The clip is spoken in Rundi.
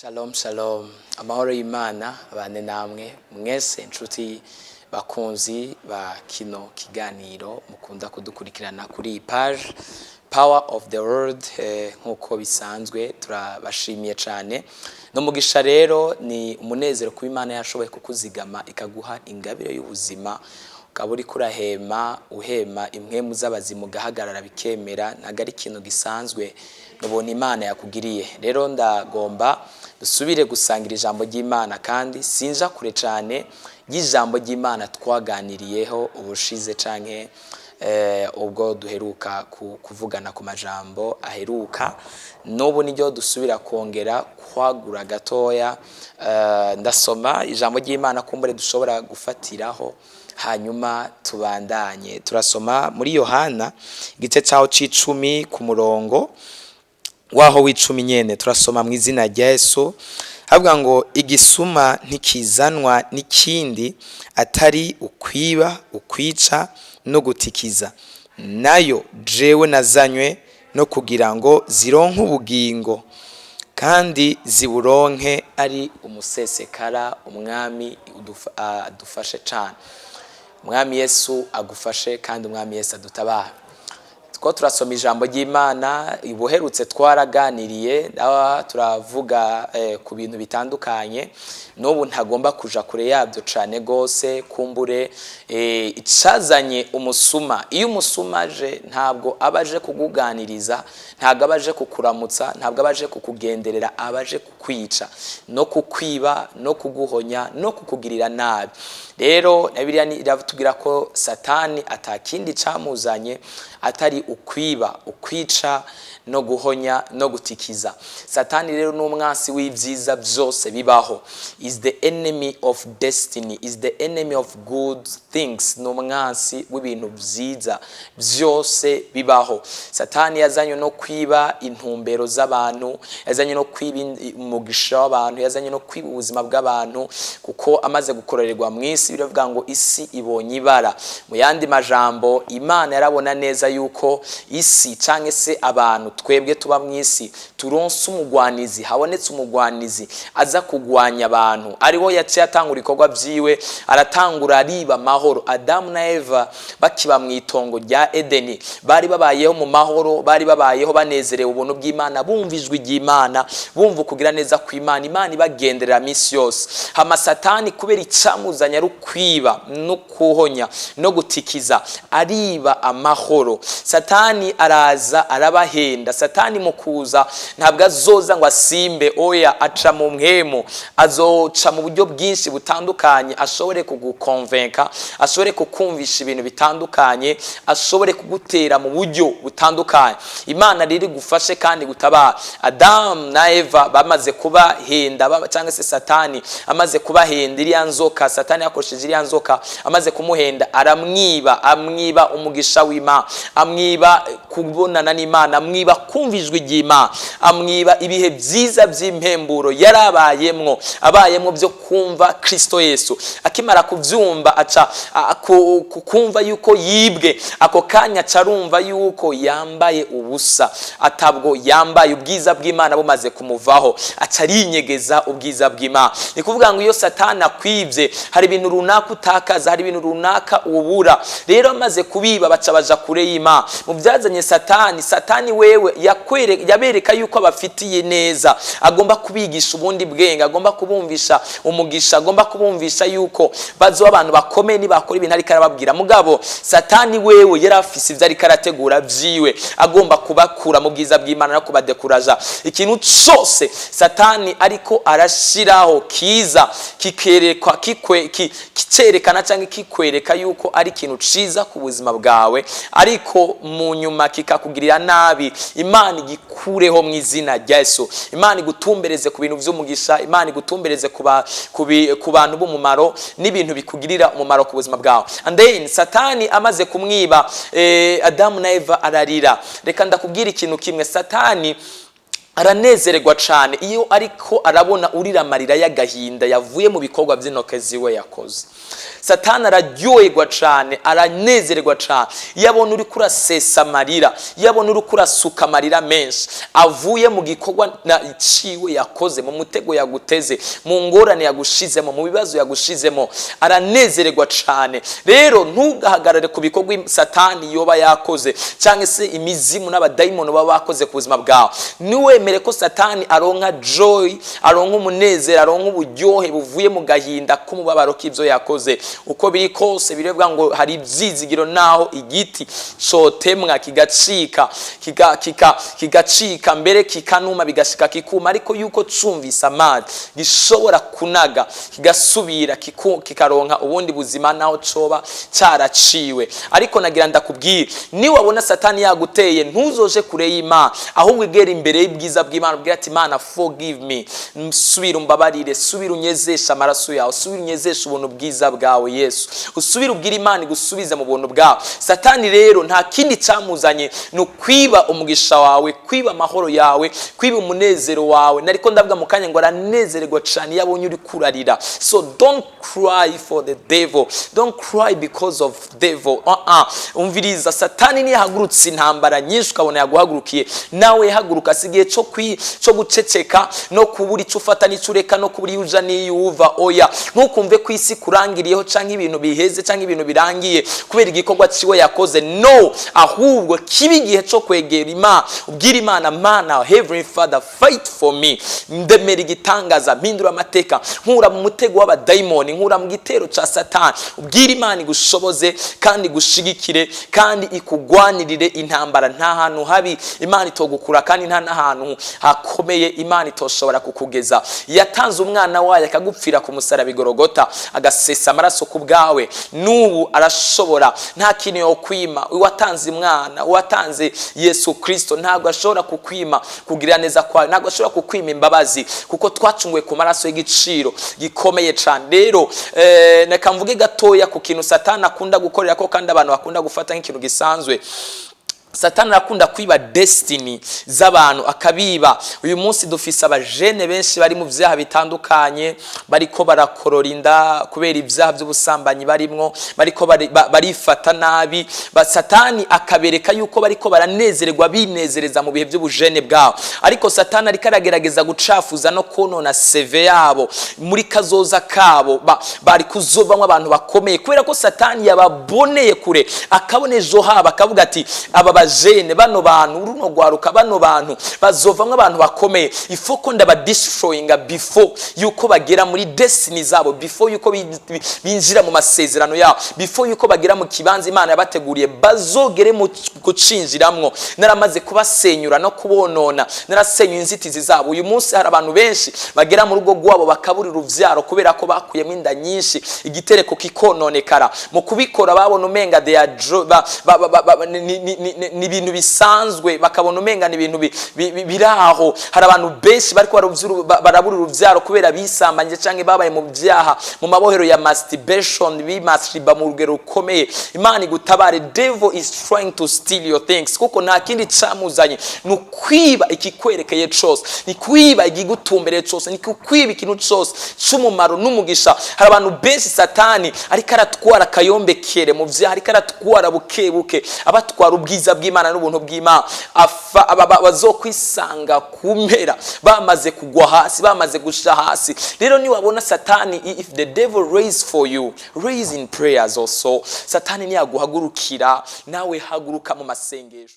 Shalom shalom, amahoro y'Imana abane namwe mwese, inshuti bakunzi ba kino kiganiro mukunda kudukurikirana kuri iyi page Power of the World. Nk'uko bisanzwe turabashimiye cyane. N'umugisha rero, ni umunezero kuba Imana yashoboye kukuzigama, ikaguha ingabire y'ubuzima, ukaba uriko urahema, uhema impwemu z'abazimu, ugahagarara bikemera. Ntabwo ari ikintu gisanzwe, nubona Imana yakugiriye. Rero ndagomba dusubire gusangira ijambo ry'Imana, kandi sinja kure cyane y'ijambo ry'Imana twaganiriyeho ubushize canke ubwo duheruka kuvugana ku majambo aheruka. N'ubu niryo dusubira kongera kwagura gatoya. Ndasoma ijambo ry'Imana kumbure dushobora gufatiraho, hanyuma tubandanye. Turasoma muri Yohana igice cyaho c'icumi, ku murongo waho w'icumi nyene. Turasoma mu izina rya Yesu. Havuga ngo: "Igisuma ntikizanwa n'ikindi atari ukwiba, ukwica no gutikiza. Nayo jewe nazanywe no kugira ngo zironke ubugingo, kandi ziburonke ari umusesekara." Umwami adufashe cane. Umwami Yesu agufashe, kandi Umwami Yesu adutabara. Two turasoma ijambo ry'Imana. Ubuherutse twaraganiriye, turavuga ku bintu bitandukanye. N'ubu ntagomba kuja kure yabyo cane gose. Kumbure icazanye umusuma, iyo umusuma aje, ntabwo aba aje kukuganiriza, ntabwo aba aje kukuramutsa, ntabwo aba aje kukugenderera, aba aje kukwica no kukwiba no kuguhonya no kukugirira nabi. Rero na Bibiliya iratubwira ko Satani atakindi camuzanye atari ukwiba, ukwica no guhonya no gutikiza. Satani rero ni umwansi w'ibyiza byose bibaho, is the enemy of destiny, is the enemy of good things. Ni umwansi w'ibintu byiza byose bibaho. Satani yazanye no kwiba intumbero z'abantu, yazanye no kwiba umugisha w'abantu, yazanye no kwiba ubuzima bw'abantu, kuko amaze gukorerwa mu isi, biravuga ngo isi ibonye ibara. Mu yandi majambo, Imana yarabona neza yuko isi cyangwa se abantu, twebwe tuba mu isi, turonse umugwanizi, habonetse umugwanizi aza kugwanya abantu. Ariho yaciye atangura ibikorwa byiwe, aratangura ariba amahoro. Adamu na Eva bakiba mu itongo rya Edeni, bari babayeho mu mahoro, bari babayeho banezerewe ubuntu bw'Imana, bumva ijwi ry'Imana, bumva ukugira neza kw'Imana, Imana ibagenderera minsi yose. Hama Satani, kubera icamuzanye ari ukwiba no kuhonya no gutikiza, ariba amahoro. Satani araza arabahenda. Satani mu kuza ntabwo azoza ngo asimbe, oya, aca mu mpwemu, azoca mu buryo bwinshi butandukanye, ashobore kugukonvenka, ashobore kukumvisha ibintu bitandukanye, ashobore kugutera mu buryo butandukanye. Imana rero igufashe kandi gutabara. Adamu na Eva bamaze kubahenda, cyangwa se Satani amaze kubahenda, iriya nzoka, Satani yakoresheje iriya nzoka, amaze kumuhenda aramwiba, amwiba umugisha w'Imana, amwiba kubonana n'Imana, amwiba kumva ijwi ry'Imana, amwiba ibihe byiza by'impemburo yarabayemwo, abayemwo byo kumva Kristo Yesu. Akimara kubyumva, aca kumva yuko yibwe. Ako kanya aca arumva yuko yambaye ubusa, atabwo yambaye, ubwiza bw'Imana bumaze kumuvaho, aca arinyegeza ubwiza bw'Imana. Ni kuvuga ngo iyo Satani akwibye, hari ibintu runaka utakaza, hari ibintu runaka ubura. Rero amaze kubiba, baca baja kure y'Imana. Mu byazanye Satani, Satani wewe yabereka yuko abafitiye neza, agomba kubigisha ubundi bwenge, agomba kubumvisha umugisha, agomba kubumvisha yuko bazoba abantu bakomeye nibakora ibintu ariko arababwira. Mugabo Satani wewe yari afise ivyo ariko arategura vyiwe, agomba kubakura mu bwiza bw'Imana no kubadekuraja. Ikintu cose Satani ariko arashiraho kiza kikerekwa, kicerekana cyangwa kikwereka yuko ari ikintu ciza ku buzima bwawe, ariko mu nyuma kikakugirira nabi, Imana igikureho mu izina rya Yesu. Imana igutumbereze ku bintu vy'umugisha, Imana igutumbereze ku bantu b'umumaro n'ibintu bikugirira umumaro ku buzima bwawe. And then Satani amaze kumwiba, Adamu na Eva ararira. Reka ndakubwira ikintu kimwe: Satani Aranezererwa cane iyo ariko arabona urira amarira y'agahinda yavuye mu bikorwa by'intoke ziwe yakoze. Satani araryoherwa cane, aranezererwa cane iyo abona uriko urasesa amarira, iyo abona uriko urasuka amarira menshi avuye mu gikorwa ciwe yakoze, mu mutego yaguteze, mu ngorane yagushizemo, mu bibazo yagushizemo. Aranezererwa cane. Rero ntugahagarare ku bikorwa Satani yoba yakoze cyangwa se imizimu n'abadayimoni baba bakoze ku buzima bwawe. Niwemere ko Satani aronka joy, aronka umunezero, aronka uburyohe buvuye mu gahinda k'umubabaro k'ibyo yakoze. Uko biri kose, birebwa ngo hari ibyizigiro. Naho igiti cotemwa kigacika, kigacika mbere kikanuma, bigashika kikuma, ariko yuko cumvise amazi gishobora kunaga, kigasubira kikaronka ubundi buzima naho coba caraciwe. Ariko nagira ndakubwira, niwabona Satani yaguteye, ntuzoje kure y'Imana, ahubwo egera imbere y'ubwiza bw'Imana, ubwira ati: "Imana, forgive me, subira umbabarire, subira unyezeshe amaraso yawe, subira unyezeshe ubuntu bwiza bwawe, Yesu." Usubire ubwire Imana igusubize mu buntu bwawe. Satani rero nta kindi cyamuzanye, ni ukwiba umugisha wawe, kwiba amahoro yawe, kwiba umunezero wawe. Nariko ndavuga mu kanya ngo aranezererwa cyane iyo abonye uri kurarira. So don't cry for the devil, don't cry because of devil. Umviriza, Satani niyahagurutse intambara nyinshi, ukabona yaguhagurukiye, nawe haguruka. Si igihe cyo guceceka no kubura icyo ufata n'icyo ureka no kubura iyo uja n'iyo uva. Oya, ntukumve ko isi kurangiriyeho canke ibintu biheze canke ibintu birangiye kubera igikorwa ciwe yakoze. No, ahubwo kiba igihe cyo kwegera Imana, ubwira Imana: "Mana, Heavenly Father, fight for me, ndemera igitangaza, mpindura amateka, nkura mu mutego w'abadayimoni, nkura mu gitero ca Satani." Ubwira Imana igushoboze kandi igushigikire kandi ikugwanirire intambara. Nta hantu habi Imana itogukura, kandi nta n'ahantu hakomeye Imana itoshobora kukugeza. Yatanze umwana wayo akagupfira ku musaraba igorogota, agasesa amaraso ku bwawe. N'ubu arashobora, nta kintu yokwima. Uwatanze umwana, uwatanze Yesu Kristo, ntabwo ashobora kukwima kugirira neza kwawe, ntabwo ashobora kukwima imbabazi, kuko twacunguwe ku maraso y'igiciro gikomeye cyane. Rero reka mvuge gatoya ku kintu Satani akunda gukorera ko, kandi abantu bakunda gufata nk'ikintu gisanzwe. Satani arakunda kwiba destiny z'abantu, akabiba. Uyu munsi dufise abajene benshi bari mu vyaha bitandukanye, bariko barakorora inda kubera ibyaha by'ubusambanyi barimwo, bariko barifata nabi. Satani akabereka yuko bariko baranezererwa, binezereza mu bihe by'ubujene bwabo, ariko Satani ariko aragerageza gucafuza no konona CV yabo muri kazoza kabo. Bari kuzovamwo abantu bakomeye, kubera ko Satani yababoneye kure, akabona ejo habo, akavuga ati: "Aba bajene, bano bantu, runo rwaruka, bano bantu bazovamwo abantu bakomeye. Ifo ko ndabadestroyinga before yuko bagera muri destiny zabo, before yuko binjira mu masezerano yabo, before yuko bagera mu kibanza Imana yabateguriye, bazogere mu gucinjiramwo naramaze kubasenyura no kubonona, narasenyuye inzitizi zabo." Uyu munsi hari abantu benshi bagera mu rugo rwabo bakabura uruvyaro kubera ko bakuyemo inda nyinshi, igitereko kikononekara. Mu kubikora babona umenga they are ba, ba, ba, ba, ba, ni ibintu bisanzwe, bakabona umenga ni ibintu biri aho. Hari abantu benshi bariko barabura uruvyaro kubera bisambanye canke babaye mu byaha, mu mabohero ya masturbation, bimasturba mu rugero rukomeye. Imana igutabare. Devil is trying to steal your things, kuko nta kindi camuzanye, ni ukwiba ikikwerekeye cose, ni kwiba ikigutumbereye cose, ni kukwiba ikintu cose c'umumaro n'umugisha. Hari abantu benshi Satani ariko aratwara akayombekere mu vyaha, ariko aratwara buke buke, abatwara ubwiza bw'Imana n'ubuntu bw'Imana. Bazokwisanga ku mpera bamaze kugwa hasi, bamaze gusha hasi. Rero niwabona Satani, if the devil raise for you, raise in prayers also. Satani niyaguhagurukira, nawe haguruka mu masengesho.